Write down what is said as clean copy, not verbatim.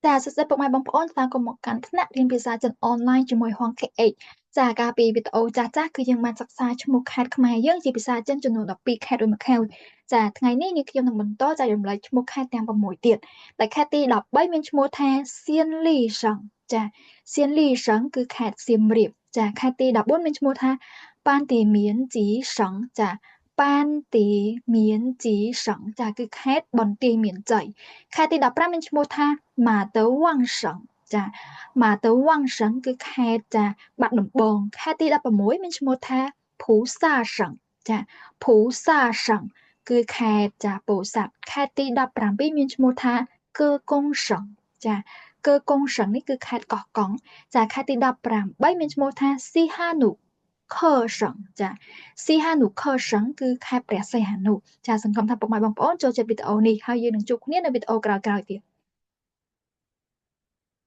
ចាសួស្តីពុកម៉ែបងប្អូនស្វាគមន៍មកកាន់ថ្នាក់រៀនភាសាចិនអនឡាញជាមួយហង KH ចាកាលពីវីដេអូចាស់ចាស់គឺយើងបានសិក្សាឈ្មោះខេត្តខ្មែរយើងជាភាសាចិនចំនួន12ខេត្តរួចមកហើយចាថ្ងៃនេះនាងខ្ញុំនឹងបន្តចែករំលែកឈ្មោះខេត្តទាំង6ទៀតដែលខេត្តទី13មានឈ្មោះថាសៀនលីសឹងចាសៀនលីសឹងគឺខេត្តសៀមរាបចាខេត្តទី14មានឈ្មោះថាបានទីមានជីសឹងចាបានទីមានជីសឹងចាគឺខេត្តបន្ទាយមានជ័យខេត្តទី15មានឈ្មោះថាម៉ាតៅវ៉ាងសឹងចាម៉ាតៅវ៉ាងសឹងគឺខេត្តចាបាត់ដំបងខេត្តទី16មានឈ្មោះថាភូសាសឹងចាភូសាសឹងគឺខេត្តចាពោធិ៍សាត់ខេត្តទី17មានឈ្មោះថាកើកុងសឹងចាកើកុងសឹងនេះគឺខេត្តកោះកុងចាខេត្តទី18មានឈ្មោះថាស៊ីហានុខឺសឹងចាស៊ីហានុខឺសឹងគឺខេត្តព្រះសីហនុចាសង្ឃឹមថាពុកម៉ែបងប្អូនចូលចិត្តវីដេអូនេះហើយយើងនឹងជួបគ្នានៅវីដេអូក្រោយៗទៀត។